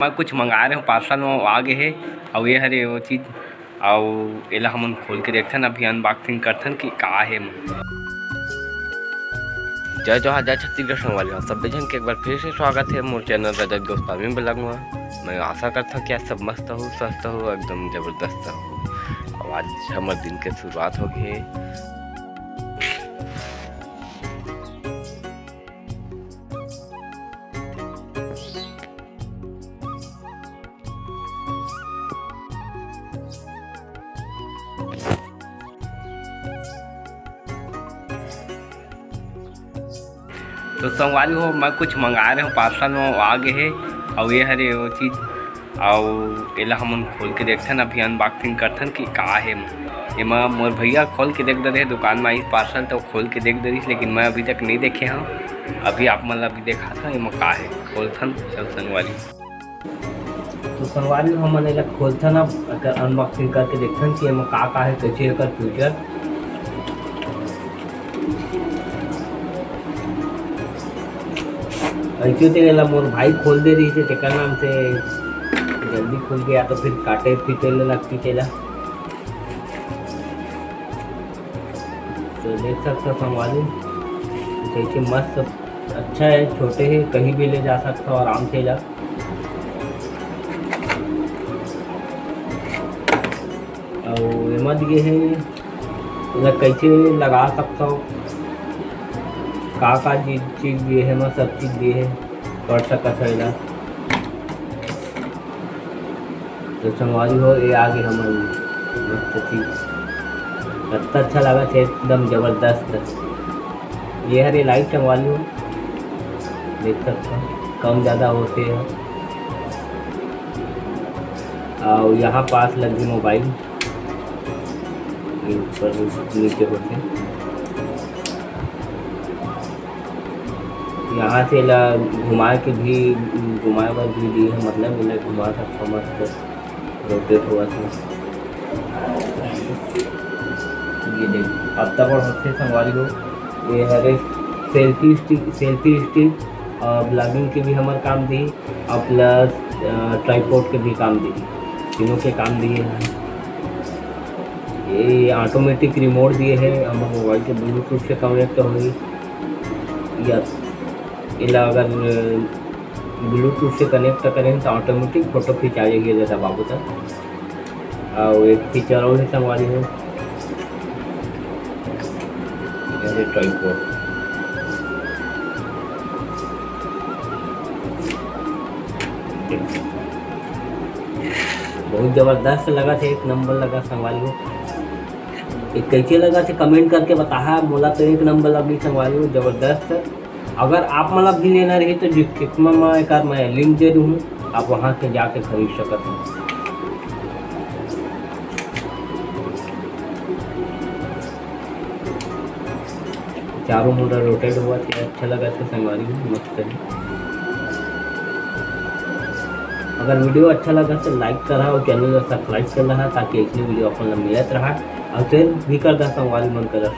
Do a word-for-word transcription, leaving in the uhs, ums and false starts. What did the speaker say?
मैं कुछ मंगाए रहे हूँ, पार्सल में आ गए हे। अउ ये हरे वो चीज, अउ एला हमन खोल के देखथन, अभी अनबॉक्सिंग करथन कि का हे। जय जोहार, जय छत्तीसगढ़ संगवारी हो, सब झन के एक बार फिर से स्वागत है मोर चैनल रजत गोस्वामी ब्लॉग में। मैं आशा करता हूँ कि आज सब मस्त हो, स्वस्थ हो, एकदम जबरदस्त हो। अब आज हमर दिन के शुरुआत हो गए। तो संगवारी हो, मैं कुछ मंगाए रहे हूँ, पार्सल में आ गए हे। अउ ये हरे वो चीज, अउ एला हमन खोल के देखथन, अभी अनबॉक्सिंग करथन कि का हे। एमा मोर भैया खोल के देख दे रहे दुकान में आइस पार्सल, तो खोल के देख दे रहिस, लेकिन मैं अभी तक नहीं देखे हूँ। अभी आप मन ला भी देखाथन एमा का हे, खोलथन। चल संगवारी। तो संगवारी हो, हमन एला खोलथन, अब एकर अनबॉक्सिंग करके देखथन कि एमा का का हे, कैसे एकर फीचर। ऐसे तो एला मोर भाई खोल दे रहिस हे, तेकर नाम से जल्दी खुल गया, तो फिर काटे पीटे ले लगती तेला। तो देख सकता संगवारी, जैसे मस्त अच्छा है, छोटे है, कहीं भी ले जा सकता हो आराम से एला। अउ एमा दिए हे, एला कैसे लगा सकथव, का का चीज, चीज दिए हे, एमा सब चीज दिए हे, पढ़ सकत हो एला। तो संगवारी हो, ये आगे हमन मस्त चीज, कतना अच्छा लागत हे, एकदम जबरदस्त। ये हरे लाइट संगवारी हो, देख सकथव, कम ज़्यादा होथे ह। अउ यहाँ पास लगही मोबाइल, ये ऊपर नीचे होथे। यहाँ से एला घुमाए के भी, घुमाए बर भी दिए हे, मतलब एला घुमा सकथव, मस्त रोटेट होवत हे। ये देख, अत्ता बड़ होथे संगवारी हो। ये हरे सेल्फी स्टिक, सेल्फी स्टिक और ब्लॉगिंग के भी हमर काम दिही, और प्लस, अ, ट्राइपॉड के भी काम दिही, तीनों के काम दिए हे। ये ऑटोमेटिक रिमोट दिए हे, हमर मोबाइल से ब्लूटूथ से कनेक्ट होही। या एला अगर ब्लूटूथ से कनेक्ट करे हे, तो ऑटोमेटिक फोटो खिंचा जाही, एला दबाबो त। अउ एक फीचर और हे संगवारी हो, ये ट्राइपॉड। बहुत जबरदस्त लगत हे, एक नंबर लगा संगवारी हो। ये कैसे लगत हे, कमेंट करके बताहा, मोला तो एक नंबर लगी संगवारी हो, जबरदस्त। अगर आप मन ला भी लेना रही तो डिस्क्रिप्शन में एकर मैं लिंक दे दूँ, आप वहाँ से जाके खरीद सकत हो। चारों मुड़ा रोटेट होवत हे, अच्छा लगत हे संगवारी हो, मस्त हे। अगर वीडियो अच्छा लगत हे तो लाइक करा और चैनल ला सब्सक्राइब कर लहा, ताकि ऐसने वीडियो अपन ला मिलत रहा। और शेयर भी कर दा संगवारी मन करा।